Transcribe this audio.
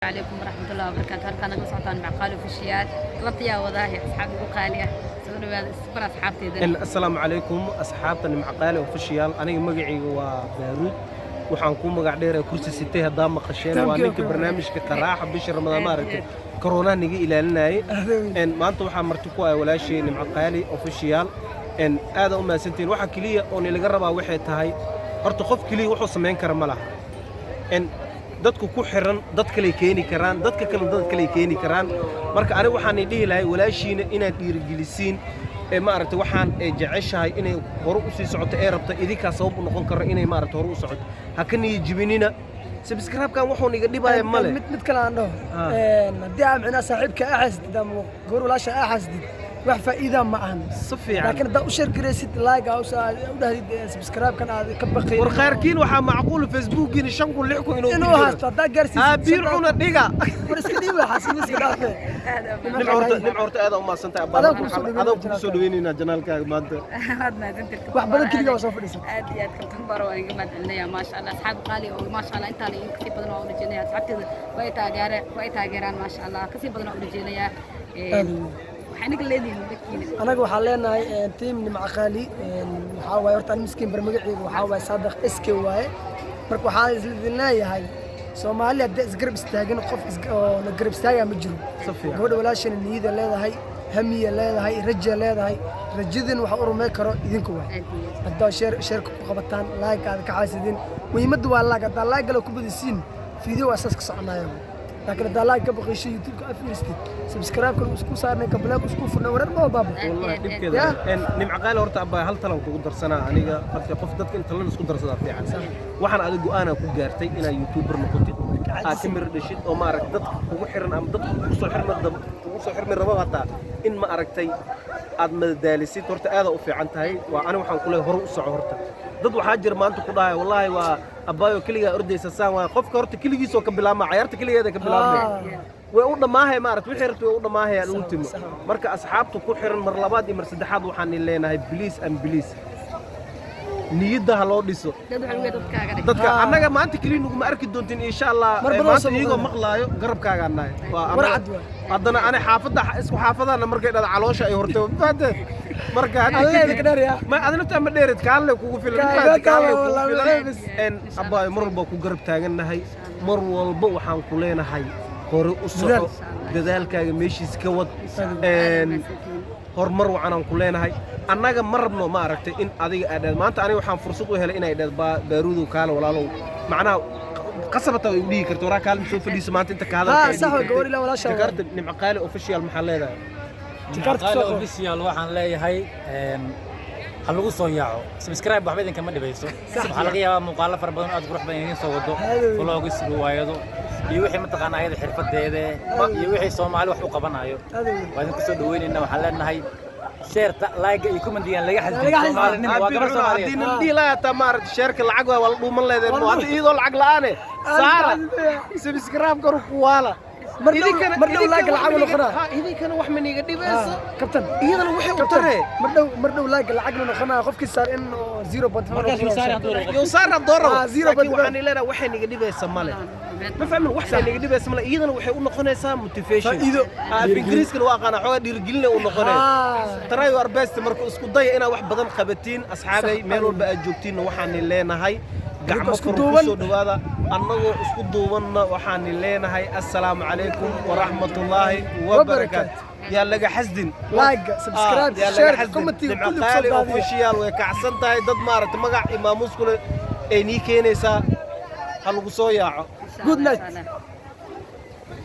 Calaykum waraxmatullahi wabarakaatu. Halkaan nagala socotaan Macqaali Official. Galabtayaa wadaahi asxaab igu qaali ah. Soo dhawaada, isbar asxaabteeda. Assalaamu calaykum, asxaabta Nimcaqaali Official. Aniga magacayga waa Baaruud, waxaan ku magac dheeray Kursi Sitay. Haddaa maqasheen, waa ninka barnaamijka qaraaxa bisha Ramadaan, maaragtay, koronaha naga ilaalinayay. Maanta waxaa marti ku ah walaashay Nimcaqaali Official. Aada u mahadsantihiin. Waxa keliya oo nilaga rabaa waxay tahay, horta qof keliya wuxuu samayn kara ma laha. Dadku ku xiran dad kaley keeni karaan, dadka kale dad kaley keeni karaan. Marka aniga waxaan dhihi lahay, walaashiina inaad dhiirigelisiin ee maaragtay, waxaan ee jeceshahay inay hore u sii socoto ee rabta, idinkaa sabab u noqon karo inay maaragtay hore u socoto. Ha ka niyo jibinina. Subscribe-kan wuxuu niga dhibaya male. Mid kale aan dhaho. Haddii aa micnaa saaxiibka aa xasdid ama gabar walaasha aa xasdid, wax faa'iida ma ahan. Si fiican. Laakiin haddaa u share garaysid, like aa u dhahdid, subscribe-kan aad ka baqayn. War qaarkiin waxaa macquul Facebookiina 5,000, 6,000 inuu inuu ku jiro. Haysto haddaa gaarsiisid. Aabiir cuna dhiga. War iska dhiiba, xasin iska dhaafe. Nimco, horta aad u mahadsantahay. Adaan kugu soo dhaweynaa. Adaan kugu soo dhaweynaynaa channelkaaga maanta. Waad mahadsantihin. Wax badan keligaa waa soo fadhiisatay. Aad iyo aad, Kaltan Baro, waan iga mahadcelinaya. Maasha Allah, asxaab qaali oo maasha Allah, intaan iyo kasii badan waan u rajeynaya. Asxaabteeda waa ay taageeraan, maasha Allah, kasii badan waan u rajeynayaa. Aad iyo Waxay naga leedihiin dadkiina. Anaga waxaan leenahay team Nimcaqaali. Waxaa waaye, horta ani miskiin bar, magaceyga waxaa waaye Saadaq SK waaye. Marka waxaa isla leeyahay, Soomaali haddii isgarab istaagin, qof oo na garab istaagaa ma jiro. Si fiican. Gabadha walaashana niyada leedahay, hamiya leedahay, raja leedahay. Rajadin waxa u rumey karo idinku waay. Aad iyo aad. Haddaa shareka ku qabataan, like aad ka xaasidin, muhiimadda waa like. Haddaa like gala ku badisiin, video waa saas ka soconaya. Laakiin haddaa like ka baqayso, YouTube-ka aad fiiristid, subscribe-kan isku saarnay, kablaag isku furnay, warar ma baaba. Wallahi dhibkeeda. Ya. Nimcaqaali, horta abbaa, hal talan kugu darsanaa aniga. Horta qof dadka inta lan isku darsadaa fiican. Waxaan adiga go'aanaa ku gaartay inaad YouTuber noqotid, aad ka miro dhashid, oo maaragtay dadka kugu xiran ama dadka kugu soo xirmi rabo hataa in ma aragtay aad madadaalisid. Horta aada u fiican tahay. Waa ani waxaan ku leeyahay, hore u soco. Horta dad waxaa jira maanta ku dhahaya, "Wallaahi waa abbaayo keligaa ordaysa." Saan waay, qofka horta keligiisoo ka bilaabma cayaarta, keligeeda ka bilaabmay, way u dhammaahay, maaragtay, wixii rabtay way u dhammaahayaan ultimo. Marka asxaabta ku xiran, mar labaad iyo mar saddexaad waxaan leenahay, please and please, niyadda ha loo dhiso. Dad waxaa lagu leeyahay dadkaaga dhig. Dadka annaga maanta keliya nuguma arki doontin, insha Allah. Mar badan maanta soo iyagoo muuqanaya. Maqlaayo garabkaagaan nahay. Waa War annaga- cad waay. Haddana ani xaafadda isku xaafadana markay dhada caloosha ay hortay, fahanteen? Marka hadda Alleeda kadib- ka dheer yaa. Ma adina taa ma dheerid, kaalle kugu filan. Kaaga Fahanteen? Kaalle taala, kugu wallahi, filan. bas. Abbaayo, mar walba ku garab taagannahay. Mar walba waxaan ku leenahay, hore u soco. Dadaal. Dadaalkaaga meeshiis ka wad. Aad mahadsantihiin. Horumar wacan aan ku leenahay. Annaga ma rabno, ma aragtay, in adiga aad dhaad maanta aniga waxaan fursad u helay inay dhaad baaruudow kaale walaalow, macnaha qasabata way u dhihi karta, waraa kaalin soo fadhiiso maanta inta ka hadalka Haa, ay sax dhihi waay, kartay. gabar ilaa walaashaa waay. Jakarta Nimco Qaali Official, maxaa leedahay? Jakarta Qaali soo qor. Official waxaan leeyahay, ha lagu soo yaaco. Subscribe waxba idinkama dhibayso. Waxaa laga yaabaa muuqaalo fara badan oo aad qurux badan idiin soo wado, Haadow. vlogs, riwaayado iyo wixii mataqaanaa ayada xirfadeeda iyo wixii Soomaali wax u qabanayo. Haadow. Waa idin kusoo dhaweynaynaa. Waxaan leenahay, shareta, like iyo commentigan laga xasdin. Laga xasdin. Soomaalinimo waa gabar haddii Soomaaliyeed. nala dhihi lahaa hataa, maaragtay, shareka lacag waa la dhuuman leedeen. Hadda iyadoo lacag la'aane saara subscribe karu kuwaala. Mar dhow like lacag u noqonaa. Ha, idinkana wax maniga dhibayso. Kabtan. Iyadana waxay u Kabtan, taree. mar dhow like lacag nu noqonaa, qofkii saar in oo 0.5. Markaas uu saari hadduu rabo. Yow saara dooro. Ah, zero laakiin point waxaan leedahay, waxay niga dhibaysa male, ma fahmin? Waxay niga dhibaysa male, iyadana waxay u noqonaysaa motivation. Faa'iido. Ah, af Ingiriiskana waa aqaanaa, xoogaa dhiirigelina u noqonaya. Try your best. Marka isku daya inaad wax badan qabatiin, asxaabay. Meel walba aad joogtiinna waxaan leenahay, gacmo isku furan duuban. Kusoo dhawaada. Annagoo isku duubanna waxaan leenahay, assalaamu calaykum waraxmatullaahi wabarakaatu. Yaa laga xasdin. Like, subscribe, yaa laga share, xasdin. comment, Nimco kulli kusoo Qaali daadiya. Official way kacsan tahay. Dad maaragtay magac iyo maamuus kule ay nii keenaysaa. Ha lagu soo yaaco. Good night. Insha Allah.